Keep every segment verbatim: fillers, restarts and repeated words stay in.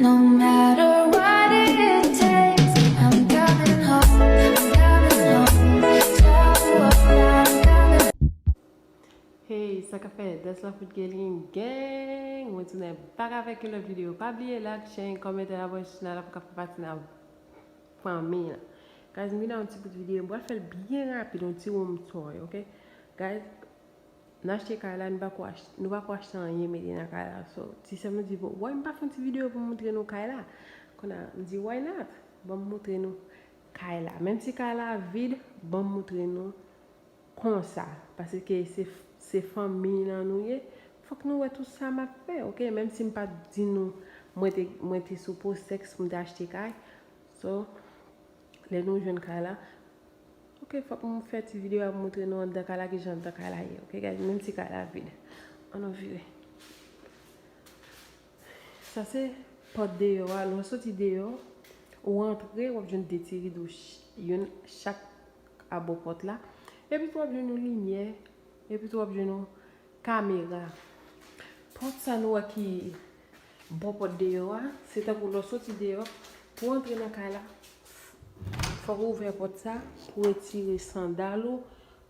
No matter what it takes, I'm coming home, I'm coming home. Tell the world I'm coming. Hey, sa k ap fèt? That's Love with Gaylene Gang. Mwen tounen back avèk yon lòt videyo. Pa bliye like, share, kòmante, abòne sou chanèl la pou ka fè pati nan fanmi an. Guys, m vin ak yon ti bout videyo. M pral fè l byen rapid, yon ti room tour, ok? Guys, n achte kay la, nou pako ach-, nou pako achte anyen mete nan kay la. So, ti sè m nan di, bon, why m pa fè yon ti videyo pou m montre nou kay la? Kounye a, m di, why not? Ban m montre nou kay la. Menm si kay la vid, ban m montre nou konsa. Paske se, se fanmi nan nou ye. Fòk nou wè tout sa m ap fè, ok? Menm si m pa t di nou, mwen te, mwen te sou pwosès pou m te achte kay. So, lè nou jwenn kay la, ok, fòk m fè ti videyo ap montre nou anndan kay la, kijan anndan kay la ye, ok, guys? Menm si kay la vid. Ann nou vire. Sa se pòt deyò a. Lè w soti deyò, ou rantre, w ap jwenn de ti rido, ch-, youn chak abò pòt la. Epi tou w ap jwenn yon limyè. Epi tou w ap jwenn yon kamera. Pòt sa nou wè ki bò pòt deyò a, se tankou lè w soti deyò, pou w antre nan kay la, fòk ou ouvè pòt sa, pou w retire sandal ou,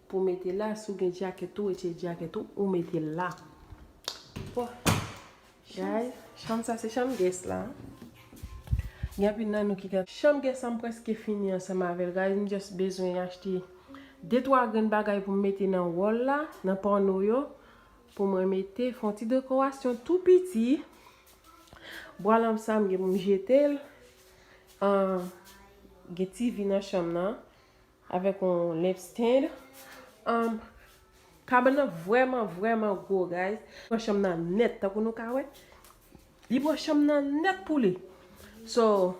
pou w mete la, si w gen djakèt ou, retire djakèt ou, ou mete la. Bon, guys, chanm sa se chanm guest la. Gen anpil nan nou ki gen chanm guest la, m prèske fini ansanm avè l, guys. M just bezwen achte de twa grenn bagay pou m mete nan wòl la, nan panno yo, pou mwen mete, fè yon ti dekorasyon tou piti. Bwa lanp sa, m gen pou m jete l. An, gen T V nan chanm nan, avèk yon lamp stand. An, kabann nan vrèman, vrèman gwo, guys. Li pran chanm nan nèt, tankou nou ka wè. Li pran chanm nan nèt pou li. So,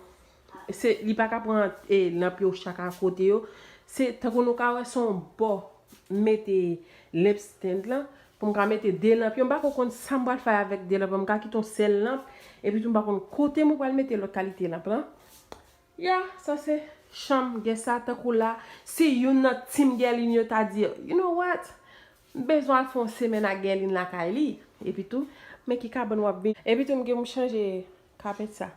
se, li pa ka pran, e, lanp yo chak a kote yo. Se, tankou nou ka wè, se yon bò m mete lamp stand lan, pou m ka mete de lanp yo. M pa ko konn sa m pral fè avèk de lanp lan. M ka kite yon sèl lanp, epi tou m pa konn kote mwen pral mete lòt kalite lanp lan. Ya, sa se chanm guest sa, tankou la, si youn nan team Guerline yo ta di, you know what? M bezwen al fè yon semèn ak Guerline lakay li. Epi tou, men ki kabann w ap vin. Epi tou, m gen pou m chanje kapèt sa.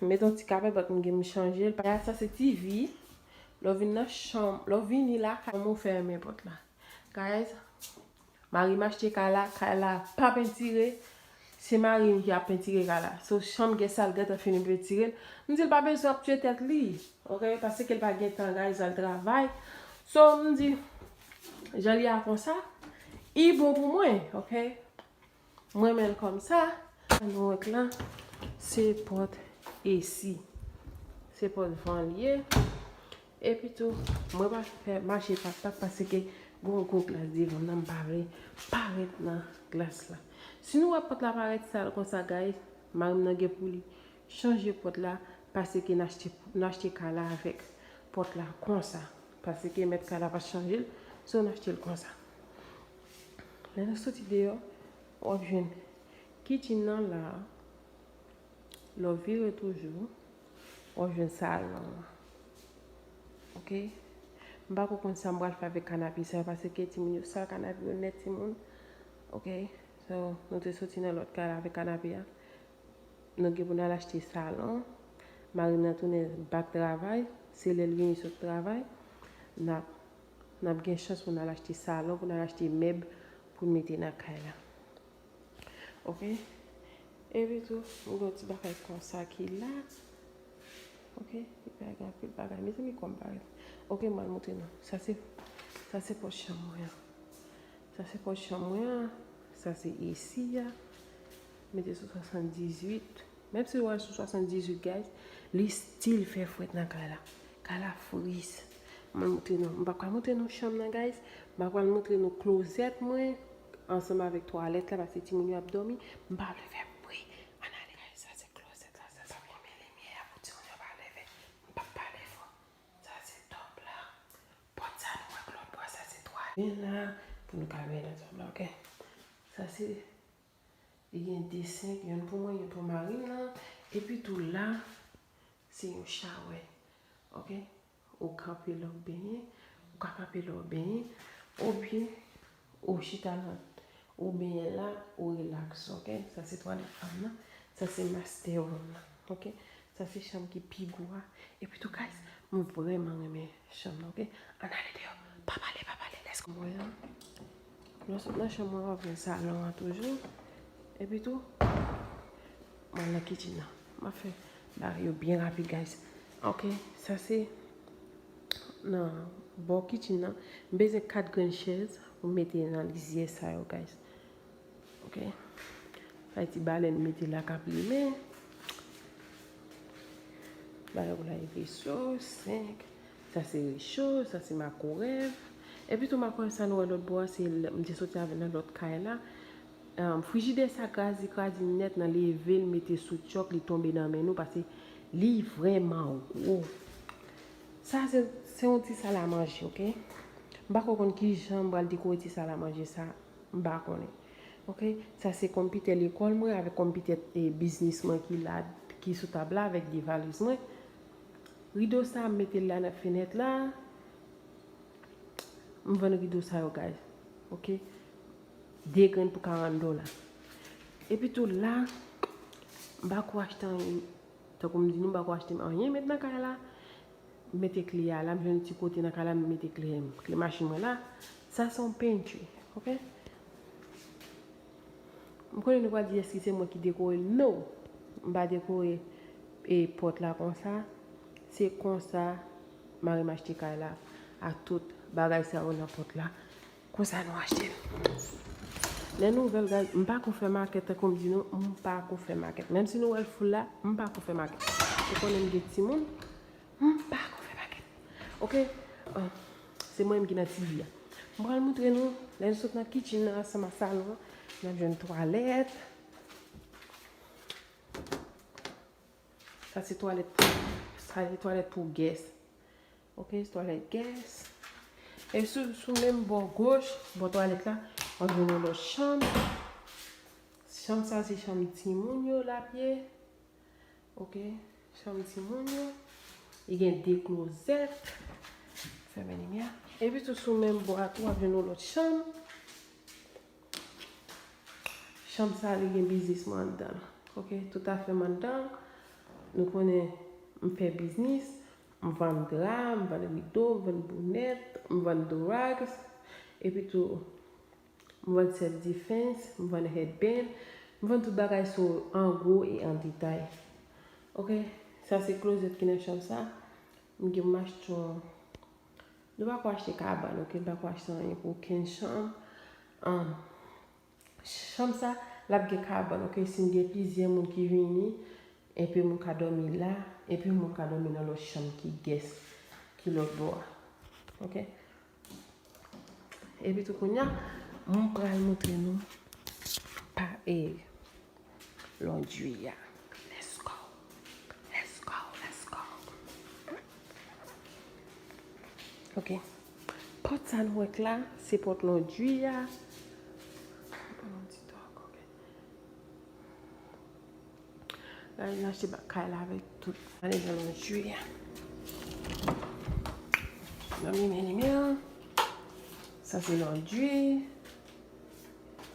M met yon ti kapèt, but m gen pou m chanje l. Ya, sa se T V. Lè w vin nan chanm, lè w vini lakay, kòman w fèmen pòt la? Guys, mari m achte kay la, kay la pa pentire. Se mari m ki ap pentire kay la. So, chanm guest sa, l gentan fini pentire l. M di l pa bezwen ap tiye tèt li. Ok, paske l pa gen tan, guys, al travay. So, m di, jan li a konsa, li bon pou mwen, ok? M renmen l kòmsa. Nou wè k la, se pòt esi. Se pòt van l ye. Epi tou, mwen pa fè mache pa tak paske gon gwo glas devan nan, m pa vle parèt nan glas la. Si nou wè pòt la parèt sal konsa, guys, mari m nan gen pou li chanje pòt la, paske n achte, n achte kay la avèk pòt la konsa. Paske mèt kay la pa t chanje l, so n achte l konsa. Lè nou soti deyò, w ap jwenn kitchen nan la. Lè w vire toujou, w ap jwenn salon an. Ok? M pa ko konn sa m pral fè avèk kanape sa yo, paske timoun yo sal kanape yo nèt, timoun. Ok? So, nou te soti nan lòt kay la avèk kanape a. Nou gen pou n al achte salon. Mari m nan tounen back travay. Se lè l vini sot travay. N ap, n ap gen chans pou n al achte salon, pou n al achte mèb pou n mete nan kay la. Ok? Epi tou, m gen yon ti bagay konsa ki la. Ok? Li pa gen anpil bagay. Mezanmi, kò m parèt. Ok, m pral montre nou. Sa se, sa se pòt chanm mwen an. Sa se pòt chanm mwen an. Sa se esi a. Mete sou swasanndizuit. Menm si w al sou swasanndizuit, guys, li still fè frèt nan kay la. Kay la fris. M pral montre nou. M pa pral montre nou chanm nan, guys. M pral montre nou klozèt mwen ansanm avèk twalèt la, paske timoun yo ap dòmi. M pa vle fè bri. Ann ale, guys. Sa se klozèt la. Sa, sa, m ap limen limyè a pou timoun yo pa leve. M p ap pale fò. Sa se tòb la. Pòt sa nou wè k lòt bò, sa se twalèt. Men la, pou nou ka veye nan tòb la, ok? Sa se, li gen de senk, youn pou mwen, youn pou mari m nan. Epi tou la, se yon shawè, ok? Ou kanpe lè w benyen, ou ka kanpe lè w benyen, oubyen ou chita nan, ou benyen la, ou rilaks, ok? Sa se twalèt fanm nan. Sa se master room la, ok? Sa se chanm ki pi gwo a. Epi tou, guys, mwen vrèman renmen chanm nan, ok? Ann ale deyò. Pa pale, pa pale, let's go. Mwen an. Lè w sot nan chanm mwen, w ap jwenn salon an toujou. Epi tou, mwen nan kitchen nan. M ap fè bagay yo byen rapid, guys. Ok, sa se nan bò kitchen nan. M bezwen kat grenn chèz pou mete nan lizyè sa yo, guys. Ok. Fè ti balèn mete la k ap limen. Bagay pou lave veso, senk. Sa se recho, sa se makorev. Epi tou makorev sa nou wè lòt bò a, se l-, m te soti avè l nan lòt kay la. Ahn, frijidè sa kraze, kraze nèt nan leve l, mete sou tchòk, li tonbe nan men nou, paske li vrèman gwo. Sa se, se yon ti sal a manje, ok? M pa ko konn kijan m pral dekore ti sal a manje sa, m pa konnen. Ok? Sa se konpitè lekòl mwen avèk konpitè, e, biznis mwen ki la, ki sou tab la avèk de valiz mwen. Rido sa, m mete l la nan fenèt la. M vann rido sa yo, guys. Ok? De grenn pou karant dola. Epi tou la, m pa ko achte anyen. Tankou m di nou, m pa ko achte anyen met nan kay la. M mete kle a la, m jwenn ti kote nan kay la, m mete kle, kle machin mwen la. Sa se yon pantry, ok? M konnen nou pral di, èske se mwen ki dekore l? No! M pa dekore, e, pòt la konsa. Se konsa mari m achte kay la, ak tout bagay sa yo nan pòt la. Konsa nou achte l. Lè nou ouvè l, guys, m pa ko fè makèt, tankou m di nou, m pa ko fè makèt. Menm si nou wè l full la, m pa ko fè makèt. Ou konnen m gen timoun, m pa ko fè makèt. Ok? Ah, se mwen menm ki nan T V a. M pral montre nou, lè nou sot nan kitchen nan, ansanm ak salon an, n ap jwenn twalèt. Sa se twalèt pou, sa se twalèt pou guest. Ok, se twalèt guest. E sou, sou menm bò goch, bò twalèt la, w ap jwenn yon lòt chanm. Chanm sa se chanm timoun yo l ap ye. Ok, chanm timoun yo. Li gen de klozèt. Fèmen limyè. Epi tou sou menm bò a tou, w ap jwenn yon lòt chanm. Chanm sa, li gen biznis mwen anndan l. Ok, tout afè m anndan. Nou konnen m fè biznis. M vann dra, m vann rido, m vann bonèt, m vann do rags. Epi tou, m vann self defense, m vann headband. M vann tout bagay sou an gwo e an detay. Ok, sa se klozèt ki nan chanm sa. M gen m achte yon Nou pa ko achte kabann, ok? Nou pa ko achte anyen pou okenn chanm. Ahn, chanm sa, l ap gen kabann, ok? Si n gen plizyè moun ki vini, enpe moun ka dòmi la, enpe moun ka dòmi nan lòt chanm ki guest, ki lòt bò a. Ok? Epi tou kounye a, mwen pral montre nou pa, e, Londri a. Let's go. Let's go, let's go. Ok. Pòt sa nou wè k la, se pòt londri a. Yon ti dòk, ok. La, nou achte ba-, kay la avèk tout. Ale nan londri a. Nan limyè, limyè. Sa se londri.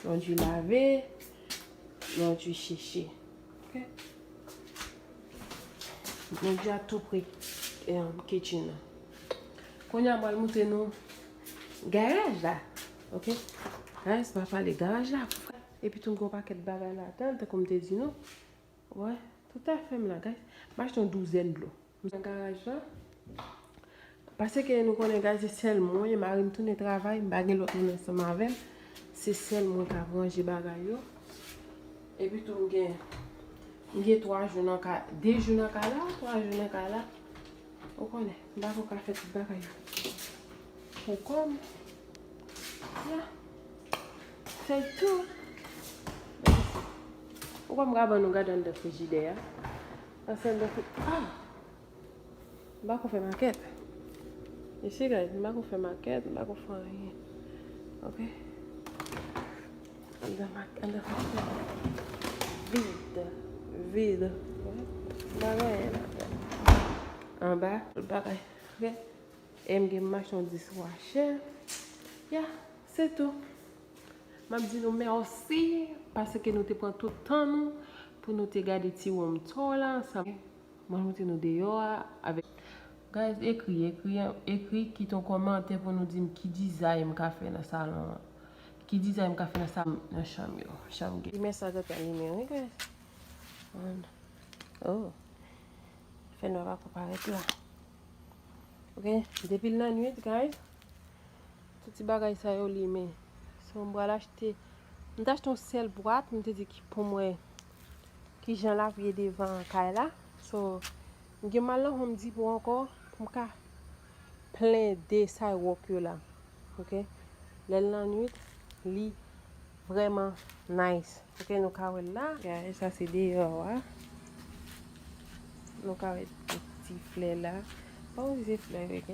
Londri lave, londri cheche. Ok? Londri a tou pre, em, kitchen nan. Kounye a, m pral montre nou garaj la. Ok? Guys, pa pale, garaj la fre. Epi tou, m gen yon pakèt bagay ladan l, tankou m te di nou. Wè, tout afè m la, guys. M achte yon douzèn dlo. M nan garaj la. Paske nou konnen, guys, se sèl mwen, mari m tounen travay, m pa gen lòt moun ansanm avè m. Se sèl mwen k ap ranje bagay yo. Epi tou, m gen, m gen twa jou nan ka, de jou nan kay la, twa jou nan kay la. Ou konnen, m pa ko ka fè tout bagay yo pou kò m. Ya. Fè tou. Ou konn m ka ban nou gade anndan frijidè a. Ansanm de fri-, ah! M pa ko fè makèt. Isi, guys, m pa ko fè makèt, m pa ko fè anyen. Ok? Anndan mak-, anndan frijidè. Vid. Vid. M pa gen anyen ladan. Anba, tout bagay. Ok? E m gen m achte yon dishwasher. Ya, se tou. M ap di nou mèsi paske nou te pran tout tan nou Pou nou te gade ti room tour la ansanm. Mwen montre nou deyò a avèk. Guys, ekri, ekri, ekri, kite yon kòmantè pou nou di m ki dizay m ka fè nan salon an. Ki dizay m ka fè nan sa, nan chanm yo. Chanm gen. Limyè sa gentan limen, wi, guys. An. Oh. Fè nwa pa ko parèt la. Ok, depi l nan nwit, guys, tout ti bagay sa yo limen. So, m pral achte, m te achte yon sèl bwat, m te di ki pou m wè ki jan l ap ye devan kay la. So, m gen m al nan Home Depot ankò pou m ka plende sidewalk yo la. Ok, lè l nan nwit, li vrèman nice. Ok, nou ka wè l la. Guys, sa se deyò a. Nou ka wè ti flè la. Pa wè si se flè, ok.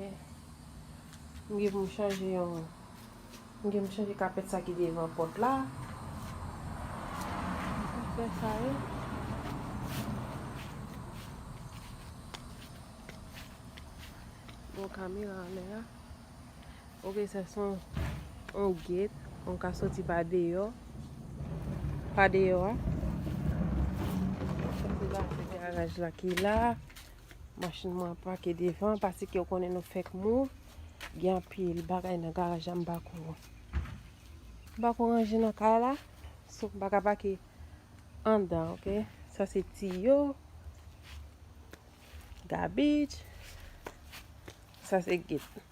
M gen pou m chanje yon. M gen pou m chanje kapèt sa ki devan pòt la. Flè sa yo. Bon, kamera anlè a. Ok, sa se yon, yon gate. Ou ka soti pa deyò. Pa deyò a. Sa se la, se garaj la ki la. Machin mwen ap pake devan, paske ou konnen nou fèk move. Gen anpil bagay nan garaj la, m pa ko, m pa ko ranje nan kay la. So, m pa ka pake anndan, ok? Sa se tiyo. Garbage. Sa se gate.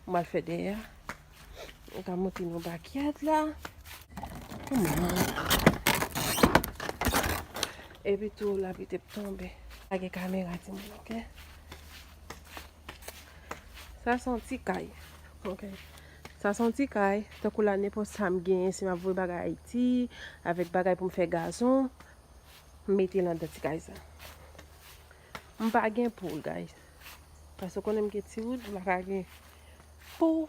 Mwen al fè dèyè. Mwen ka montre nou bakyard la. Epi tou lapli te tonbe. Pa gen kamera timoun, ok? Sa se yon ti kay. Ok. Sa se yon ti kay. Tankou la nenpòt sa m genyen, si m ap voye bagay Ayiti, avèk bagay pou m fè gazon, m mete l anndan ti kay sa. M pa gen poul, guys. Paske konnen m gen ti wood, m pa ka gen pou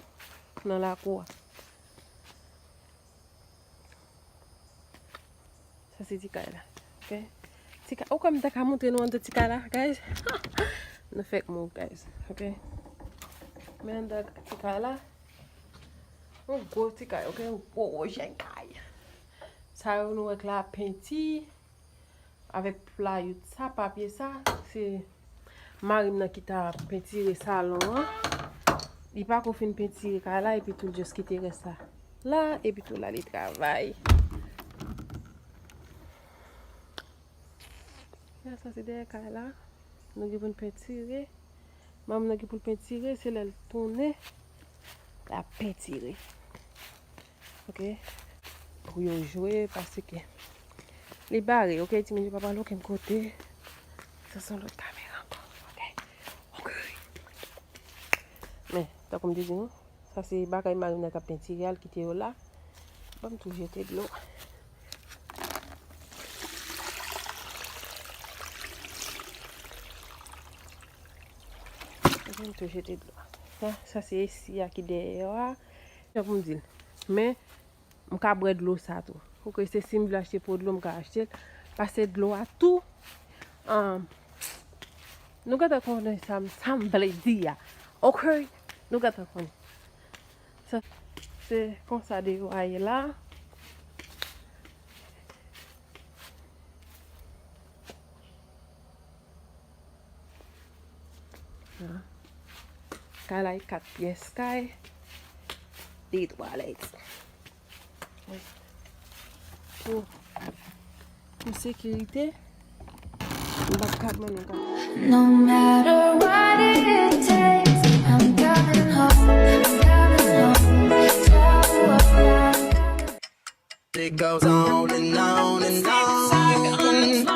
nan lakou a. Sa se ti kay la. Ok? Ti kay, ou kwè m ta ka montre nou anndan ti kay la, guys? Nou fèk move, guys. Ok? Men anndan ti kay la. Yon gwo ti kay, ok? Yon gwo jèn kay. Sa yo nou wè k la penti. Avèk playout sa, papye sa, se mari m nan ki ta pentire salon an. Li pa ko fin pentire kay la, epi tou l just kite rès la la, epi tou l ale travay. Ya, sa se dèyè kay la. Nou gen pou n pentire. Manm nan ki pou l pentire, se lè l tounen, l ap pentire. Ok? Pou yo jwe, paske li bare, ok? Timoun yo pa pral okenn kote. Sa se yon lòt kamera ankò, ok? Ok. Men, tankou m te di nou, sa se bagay mari m nan k ap pentire a, l kite yo la. Ban m tou jete dlo. Ban m tou jete dlo. Sa, sa se esi a ki dèyè a. Jan pou m di l. Men, m ka bwè dlo sa tou. Ok, se si m vle achte po dlo, m ka achte l. Pase dlo a tou. Ahn, nou gentan konnen sa m, sa m vle di a. Ok, nou gentan konnen. Sa, se konsa deyò a ye la. Kay la e kat pyès kay, de twalèt. Pou, pou sekirite, m pa ka ban nou kay. No matter what it takes, I'm coming home, I'm coming home. It goes on and on and on.